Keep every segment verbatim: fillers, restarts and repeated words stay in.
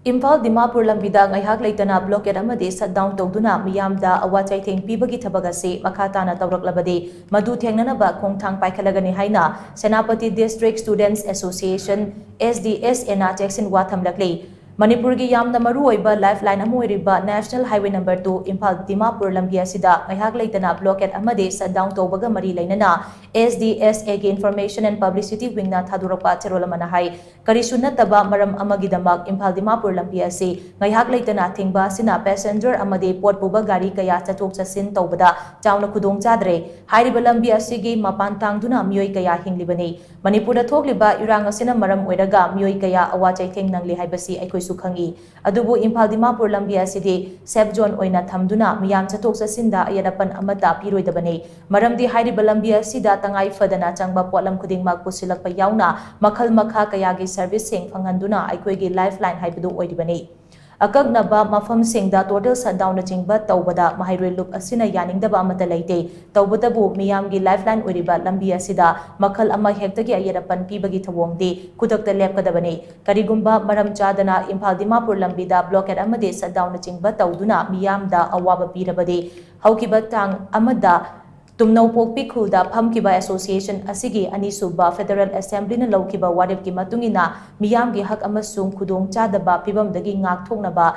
ꯏꯝꯐꯥꯜ ꯗꯤꯃꯥꯄꯨꯔ ꯂꯝꯕꯤꯗ ꯉꯥꯏꯍꯥꯛ ꯂꯩꯇꯅ blockade ꯑꯃꯗꯤ shutdown ꯇꯧꯗꯨꯅ ꯃꯤꯌꯥꯝꯗ ꯑꯋꯥ ꯆꯩꯊꯦꯡ ꯄꯤꯕꯒꯤ ꯊꯕꯛ ꯑꯁꯤ ꯃꯈꯥ ꯇꯥꯅ ꯇꯧꯔꯛꯂꯕꯗꯤ ꯃꯗꯨ ꯊꯦꯡꯅꯅꯕ ꯈꯣꯡꯊꯥꯡ ꯄꯥꯏꯈꯠꯂꯒꯅꯤ ꯍꯥꯏꯅ Senapati District Students Association, S D S A ꯅ ꯆꯦꯛꯁꯤꯟꯋꯥ ꯊꯝꯂꯛꯂꯤ꯫ ꯃꯅꯤꯄꯨꯔꯒꯤ ꯌꯥꯝꯅ ꯃꯔꯨꯑꯣꯏꯕ lifeline ꯑꯃ ꯑꯣꯏꯔꯤꯕ National Highway number two Imphal Dimapur ꯂꯝꯕꯤ ꯑꯁꯤꯗ ꯉꯥꯏꯍꯥꯛ ꯂꯩꯇꯅ blockade ꯑꯃꯗꯤ shutdown ꯇꯧꯕꯒ ꯃꯔꯤ ꯂꯩꯅꯅ S D S A ꯒꯤ Information and Publicity Wing ꯅ ꯊꯥꯗꯣꯔꯛꯄ ꯆꯦꯔꯣꯜ ꯑꯃꯅ ꯍꯥꯏ, ꯀꯔꯤꯁꯨ ꯅꯠꯇꯕ ꯃꯔꯝ ꯑꯃꯒꯤꯗꯃꯛ ꯏꯝꯐꯥꯜ ꯗꯤꯃꯥꯄꯨꯔ ꯂꯝꯕꯤ ꯑꯁꯤ ꯉꯥꯏꯍꯥꯛ ꯂꯩꯇꯅ ꯊꯤꯡꯕ ꯑꯁꯤꯅ passenger ꯑꯃꯗꯤ ꯄꯣꯠ ꯄꯨꯕ ꯒꯥꯔꯤ ꯀꯌꯥ ꯆꯠꯊꯣꯛ ꯆꯠꯁꯤꯟ ꯇꯧꯕꯗ ꯆꯥꯎꯅ ꯈꯨꯗꯣꯡ ꯆꯥꯗ꯭ꯔꯦ꯫ ꯍꯥꯏꯔꯤꯕ ꯂꯝꯕꯤ ꯑꯁꯤꯒꯤ ꯃꯄꯥꯟ ꯇꯥꯡꯗꯨꯅ ꯃꯤꯑꯣꯏ ꯀꯌꯥ ꯍꯤꯡꯂꯤꯕꯅꯤ꯫ ꯃꯅꯤꯄꯨꯔꯗ ꯊꯣꯛꯂꯤꯕ ꯏꯔꯥꯡ ꯑꯁꯤꯅ ꯃꯔꯝ ꯑꯣꯏꯔꯒ ꯃꯤꯑꯣꯏ ꯀꯌꯥ ꯑꯋꯥ ꯆꯩꯊꯦꯡ ꯅꯪꯂꯤ ꯍꯥꯏꯕꯁꯤ ꯑꯩꯈꯣꯏꯁꯨ ꯈꯪꯏ꯫ ꯑꯗꯨꯕꯨ ꯏꯝꯐꯥꯜ ꯗꯤꯃꯥꯄꯨꯔ ꯂꯝꯕꯤ ꯑꯁꯤꯗꯤ safe zone ꯑꯣꯏꯅ ꯊꯝꯗꯨꯅ ꯃꯤꯌꯥꯝ ꯆꯠꯊꯣꯛ ꯆꯠꯁꯤꯟꯗ ꯑꯌꯦꯠ ꯑꯄꯟ ꯑꯃꯠꯇ ꯄꯤꯔꯣꯏꯗꯕꯅꯤ꯫ ꯃꯔꯝꯗꯤ ꯍꯥꯏꯔꯤꯕ ꯂꯝꯕꯤ ꯑꯁꯤꯗ ꯇꯉꯥꯏ ꯐꯗꯅ ꯆꯪꯕ ꯄꯣꯠꯂꯝ ꯈꯨꯗꯤꯡꯃꯛ ꯄꯨꯁꯤꯜꯂꯛꯄ ꯌꯥꯎꯅ ꯃꯈꯜ ꯃꯈꯥ ꯀꯌꯥꯒꯤ service ꯁꯤꯡ ꯐꯪꯍꯟꯗꯨꯅ ꯑꯩꯈꯣꯏꯒꯤ lifeline ꯍꯥꯏꯕꯗꯨ ꯑꯣꯏꯔꯤꯕꯅꯤ꯫ ꯑꯀꯛꯅꯕ ꯃꯐꯝꯁꯤꯡꯗ total shutdown ꯅꯆꯤꯡꯕ ꯇꯧꯕꯗ ꯃꯍꯩꯔꯣꯏ ꯂꯨꯞ ꯑꯁꯤꯅ ꯌꯥꯅꯤꯡꯗꯕ ꯑꯃꯠꯇ ꯂꯩꯇꯦ꯫ ꯇꯧꯕꯇꯕꯨ ꯃꯤꯌꯥꯝꯒꯤ lifeline ꯑꯣꯏꯔꯤꯕ ꯂꯝꯕꯤ ꯑꯁꯤꯗ ꯃꯈꯜ ꯑꯃ ꯍꯦꯛꯇꯒꯤ ꯑꯌꯦꯠ ꯑꯄꯟ ꯄꯤꯕꯒꯤ ꯊꯧꯑꯣꯡꯗꯤ ꯈꯨꯗꯛꯇ ꯂꯦꯞꯀꯗꯕꯅꯤ꯫ ꯀꯔꯤꯒꯨꯝꯕ ꯃꯔꯝ ꯆꯥꯗꯅ ꯏꯝꯐꯥꯜ ꯗꯤꯃꯥꯄꯨꯔ ꯂꯝꯕꯤꯗ blockade ꯑꯃꯗꯤ shutdown ꯅꯆꯤꯡꯕ ꯇꯧꯗꯨꯅ ꯃꯤꯌꯥꯝꯗ ꯑꯋꯥꯕ ꯄꯤꯔꯕꯗꯤ ꯍꯧꯈꯤꯕ ꯇꯥꯡ ꯑꯃꯗ ꯇꯨꯝꯅꯧꯄꯣꯛꯄꯤ ꯈꯨꯜꯗ ꯐꯝꯈꯤꯕ association ꯑꯁꯤꯒꯤ ꯑꯅꯤꯁꯨꯕ Federal Assembly ꯅ ꯂꯧꯈꯤꯕ ꯋꯥꯔꯦꯞꯀꯤ ꯃꯇꯨꯡ ꯏꯟꯅ ꯃꯤꯌꯥꯝꯒꯤ ꯍꯛ ꯑꯃꯁꯨꯡ ꯈꯨꯗꯣꯡ ꯆꯥꯗꯕ ꯐꯤꯕꯝꯗꯒꯤ ꯉꯥꯛꯊꯣꯛꯅꯕ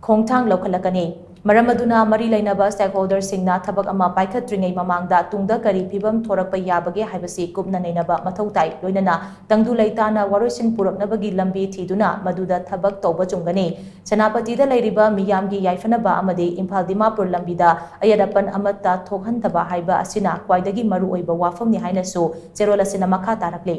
ꯈꯣꯡꯊꯥꯡ ꯂꯧꯈꯠꯂꯛꯀꯅꯤ꯫ ꯃꯔꯝ ꯑꯗꯨꯅ ꯃꯔꯤ ꯂꯩꯅꯕ stakeholder ꯁꯤꯡꯅ ꯊꯕꯛ ꯑꯃ ꯄꯥꯏꯈꯠꯇ꯭ꯔꯤꯉꯩ ꯃꯃꯥꯡꯗ ꯇꯨꯡꯗ ꯀꯔꯤ ꯐꯤꯕꯝ ꯊꯣꯔꯛꯄ ꯌꯥꯕꯒꯦ ꯍꯥꯏꯕꯁꯤ ꯀꯨꯞꯅ ꯅꯩꯅꯕ ꯃꯊꯧ ꯇꯥꯏ꯫ ꯂꯣꯏꯅꯅ ꯇꯪꯗꯨ ꯂꯩꯇꯥꯅ ꯋꯥꯔꯣꯏꯁꯤꯟ ꯄꯨꯔꯛꯅꯕꯒꯤ ꯂꯝꯕꯤ ꯊꯤꯗꯨꯅ ꯃꯗꯨꯗ ꯊꯕꯛ ꯇꯧꯕ ꯆꯨꯝꯒꯅꯤ꯫ ꯁꯦꯅꯥꯄꯇꯤꯗ ꯂꯩꯔꯤꯕ ꯃꯤꯌꯥꯝꯒꯤ ꯌꯥꯏꯐꯅꯕ ꯑꯃꯗꯤ ꯏꯝꯐꯥꯜ ꯗꯤꯃꯥꯄꯨꯔ ꯂꯝꯕꯤꯗ ꯑꯌꯦꯠ ꯑꯄꯟ ꯑꯃꯠꯇ ꯊꯣꯛꯍꯟꯗꯕ ꯍꯥꯏꯕ ꯑꯁꯤꯅ ꯈ꯭ꯋꯥꯏꯗꯒꯤ ꯃꯔꯨꯑꯣꯏꯕ ꯋꯥꯐꯝꯅꯤ ꯍꯥꯏꯅꯁꯨ ꯆꯦꯔꯣꯜ ꯑꯁꯤꯅ ꯃꯈꯥ ꯇꯥꯔꯛꯂꯤ꯫